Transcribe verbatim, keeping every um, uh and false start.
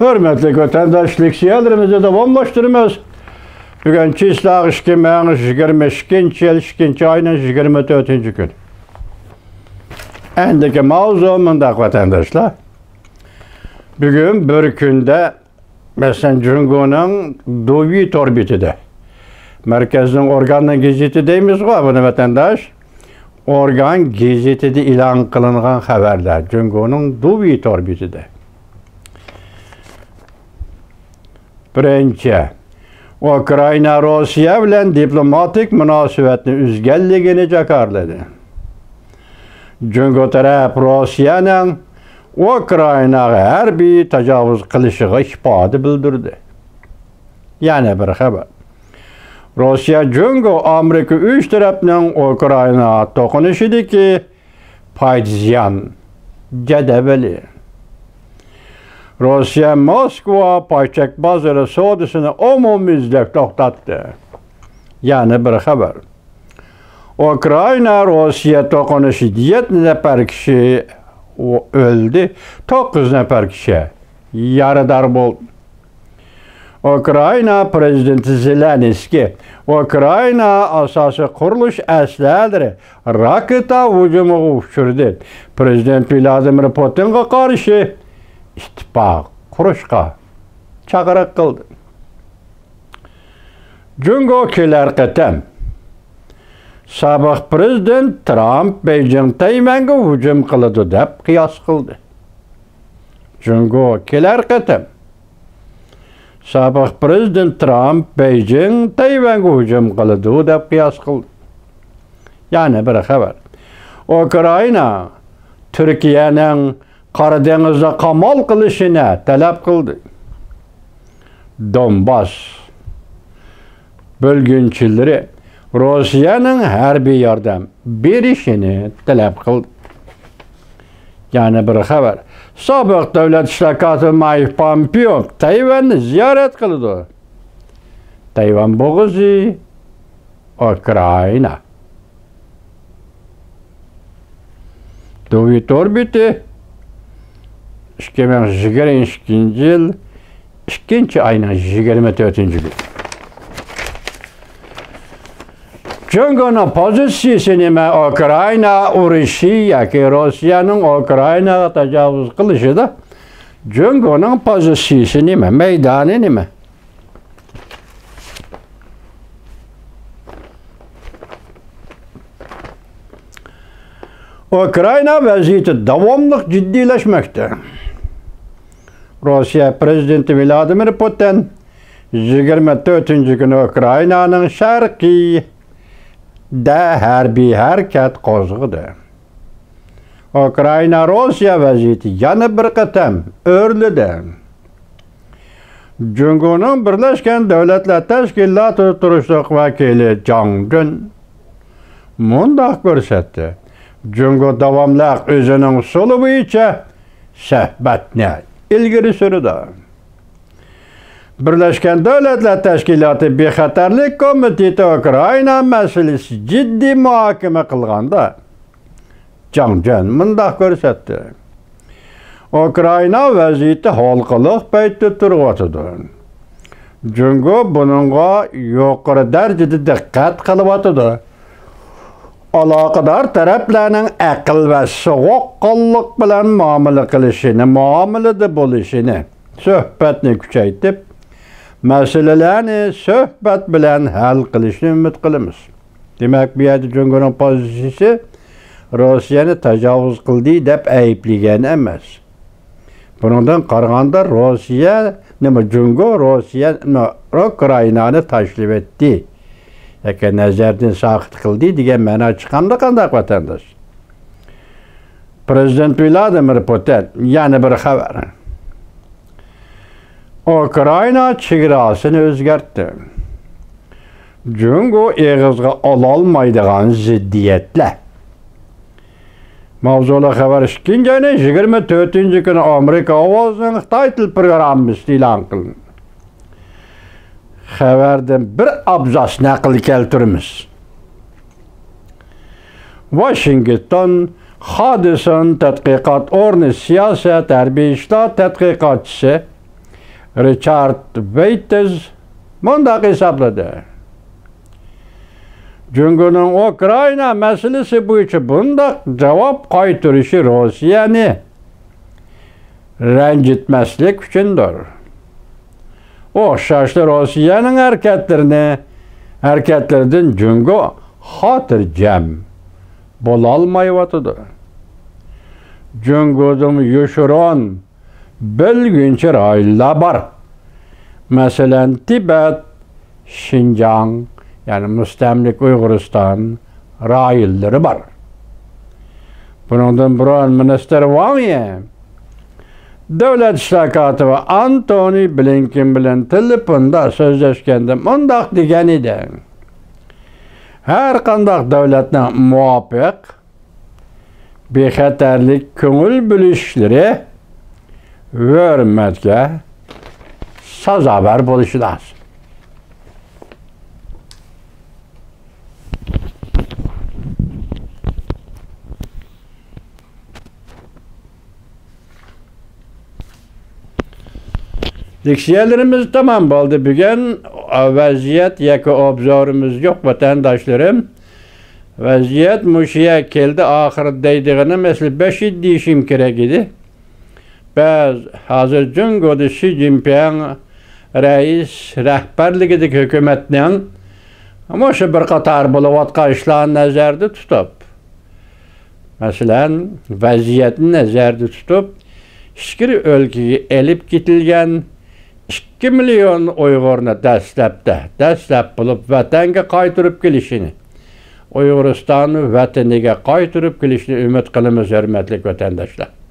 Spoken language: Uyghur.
ھۆرمەتلىك ۋەتەنداش، لېكسىيەلىرىمىزنى داۋاملاشتۇرىمىز. بۈگۈن چىسلاغ ئىككى مىڭ يىگىرمە ئىككىنچى يىل، ئىككىنچى ئاينىڭ يىگىرمە تۆتىنچى كۈنى. ئەندىكى ماۋزۇ مۇنداق، ۋەتەنداشلار. بۈگۈن بىر كۈندە، مەسىلەن، جۇڭگونىڭ دۇۋى تور بېتىدە، مەركەزنىڭ ئورگاننىڭ گېزىتى دەيمىزغۇ بۇنى، ۋەتەنداش، ئورگان گېزىتىدە ئېلان قىلىنغان خەۋەرلەر، جۇڭگونىڭ دۇۋى تور بېتىدە. بىرىنچى، ئۇكرائىنا روسىيە بىلەن دىپلوماتىك مۇناسىۋەتنى ئۈزگەنلىكىنى جاكارلىدى. جۇڭگو تەرەپ روسىيەنىڭ ئۇكرائىناغا ھەربىي تاجاۋۇز قىلىشىغا ئىپادە بىلدۈردى. يەنە بىر خەۋەر. روسىيە، جۇڭگو، ئامېرىكا ئۈچ تەرەپنىڭ ئۇكرائىنا توقۇنۇشىدىكى پايدا زىيان جەدۋىلى. روسىيە موسكۋا پايچەك بازىرى سودىسىنى ئومۇميۈزلۈك توختاتتى. يەنە بىر خەۋەر. ئۇكرائىنا روسىيە توقۇنۇشى يەتتە نەپەر كىشى ئۆلدى، توققۇز نەپەر كىشى يارىدار بولدى. ئۇكرائىنا پىرېزىدېنتى زېلېنسكىي ئۇكرائىنا ئاساسىي قۇرۇلۇش ئەسلىھەلىرى راكېتا ھۇجۇمىغا ئۇچرىدى. پىرېزىدېنت ۋلادىمىر پۇتىنغا قارشى ئىتتىپاق قۇرۇشقا چاقىرىق قىلدى. جۇڭگو كېلەر قېتىم سابىق پىرېزىدېنت ترامپ بېيجىڭ تەيۋەنگە ھۇجۇم قىلىدۇ دەپ قىياس قىلدى. جۇڭگو كېلەر قېتىم سابىق پىرېزىدېنت ترامپ بېيجىڭ تەيۋەنگە ھۇجۇم قىلىدۇ دەپ قىياس قىلدى. يەنە بىر خەۋەر. ئۇكرائىنا تۈركىيەنىڭ قارا دېڭىزدا قامال قىلىشىنى تەلەپ قىلدى. دونباس بۆلگۈنچىلىرى روسىيەنىڭ ھەربىي ياردەم بېرىشىنى تەلەپ قىلدى. يەنە بىر خەۋەر. سابىق دۆلەت ئىشلار كاتىپى مايك پومپېئو تەيۋەننى زىيارەت قىلىدۇ. تەيۋەن بوغۇزى، ئۇكرائىنا. دۇۋى تور بېتى، ئىككى مىڭ يىگىرمە ئىككىنچى يىل ئىككىنچى ئاينىڭ يىگىرمە تۆتىنچى كۈنى. جۇڭگونىڭ پوزىتسىيىسى نېمە؟ ئۇكرائىنا ئۇرۇشى ياكى روسىيەنىڭ ئۇكرائىناغا تاجاۋۇز قىلىشىدا جۇڭگونىڭ پوزىتسىيىسى نېمە؟ مەيدانى نېمە؟ ئۇكرائىنا ۋەزىيىتى داۋاملىق جىددىيلەشمەكتە. روسىيە پىرېزىدېنتى ۋلادىمىر پۇتىن يىگىرمە تۆتىنچى كۈنى ئۇكرائىنانىڭ شەرقىيىدە ھەربىي ھەرىكەت قوزغىدى. ئۇكرائىنا روسىيە ۋەزىيىتى يەنە بىر قېتىم ئۆرلىدى. جۇڭگونىڭ بىرلەشكەن دۆلەتلەر تەشكىلاتىدا تۇرۇشلۇق ۋەكىلى جاڭ جۈن مۇنداق كۆرسەتتى: جۇڭگو داۋاملىق ئۆزىنىڭ ئۇسۇلى بويىچە سۆھبەتنى ئىلگىرى سۈرىدۇ. بىرلەشكەن دۆلەتلەر تەشكىلاتى بىخەتەرلىك كومىتېتى ئۇكرائىنا مەسىلىسى جىددىي مۇھاكىمە قىلغاندا، جاڭ جۈن مۇنداق كۆرسەتتى: ئۇكرائىنا ۋەزىيىتى ھالقىلىق پەيتتە تۇرۇۋاتىدۇ. جۇڭگو بۇنىڭغا يۇقىرى دەرىجىدە دىققەت قىلىۋاتىدۇ. ئالاقىدار تەرەپلەرنىڭ ئەقىل ۋە سوغۇققانلىق بىلەن مۇئامىلە قىلىشىنى، مۇئامىلىدە بولۇشىنى، سۆھبەتنى كۈچەيتىپ، مەسىلىلەرنى سۆھبەت بىلەن ھەل قىلىشنى ئۈمىد قىلىمىز. دېمەك، بۇ يەردە جۇڭگونىڭ پوزىتسىيىسى روسىيەنى تاجاۋۇز قىلدى دەپ ئەيىبلىگەن ئەمەس. بۇنىڭدىن قارىغاندا، روسىيە، نېمە، جۇڭگو روسىيە، نېمە، ئۇكرائىنانى تاشلىۋەتتى ياكى نەزەردىن ساقىت قىلدى دېگەن مەنا چىقامدۇ قانداق، ۋەتەنداش؟ پىرېزىدېنت ۋلادىمىر پۇتىن يەنە بىر خەۋەر. ئۇكرائىنا چېگراسىنى ئۆزگەرتتى. جۇڭگو ئېغىزغا ئالالمايدىغان زىددىيەتلەر. ماۋزۇلۇق خەۋەر ئىككىنچى ئاينىڭ يىگىرمە تۆتىنچى كۈنى ئامېرىكا ئاۋازىنىڭ خىتاي تىل پروگراممىسىدا ئېلان قىلىندى. خەۋەردىن بىر ئابزاس نەقىل كەلتۈرىمىز. ۋاشىنگتون، خادىسون تەتقىقات ئورنى سىياسەت ھەربىي ئىشلار تەتقىقاتچىسى رىچارد ۋېيتز مۇنداق ھېسابلىدى: جۇڭگونىڭ ئۇكرائىنا مەسىلىسى بويىچە بۇنداق جاۋاب قايتۇرۇشى روسىيەنى رەنجىتمەسلىك ئۈچۈندۇر. ئوخشاشلا روسىيەنىڭ ھەرىكەتلىرىنى، ھەرىكەتلىرىدىن جۇڭگو خاتىرجەم بولالمايۋاتىدۇ. جۇڭگودىمۇ يوشۇرۇن بۆلگۈنچى رايونلار بار. مەسىلەن، تىبەت، شىنجاڭ، يەنى مۇستەملىكە ئۇيغۇرىستان رايونلىرى بار. بۇنىڭدىن بۇرۇن مىنىستىر ۋاڭ يى دۆلەت ئىشلار كاتىپى ئانتونى بلىنكېن بىلەن تېلېفوندا سۆزلەشكەندە مۇنداق دېگەن ئىدى: ھەر قانداق دۆلەتنىڭ مۇۋاپىق بىخەتەرلىك كۆڭۈل بۆلۈشلىرى ھۆرمەتكە سازاۋەر بولۇشى لازىم. لېكسىيەلىرىمىز تامام بولدى. بۈگۈن ۋەزىيەت ياكى ئوبزورىمىز يوق، ۋەتەنداشلىرىم. ۋەزىيەت مۇشۇ يەرگە كەلدى ئاخىرى دەيدىغىنىم ئەسلى بەش يىل دېيىشىم كېرەك ئىدى. بەس، ھازىر جۇڭگودا شى جىنپىڭ رەئىس رەھبەرلىكىدىكى ھۆكۈمەتنىڭ مۇشۇ بىر قاتار بولۇۋاتقان ئىشلارنى نەزەردە تۇتۇپ، مەسىلەن، ۋەزىيەتنى نەزەردە تۇتۇپ، ئىچكىرى ئۆلكىگە ئېلىپ كېتىلگەن ئىككى مىليون ئۇيغۇرنى دەسلەپتە، دەسلەپ بولۇپ ۋەتەنگە قايتۇرۇپ كېلىشىنى، ئۇيغۇرىستان ۋەتىنىگە قايتۇرۇپ كېلىشىنى ئۈمىد قىلىمىز، ھۆرمەتلىك ۋەتەنداشلار.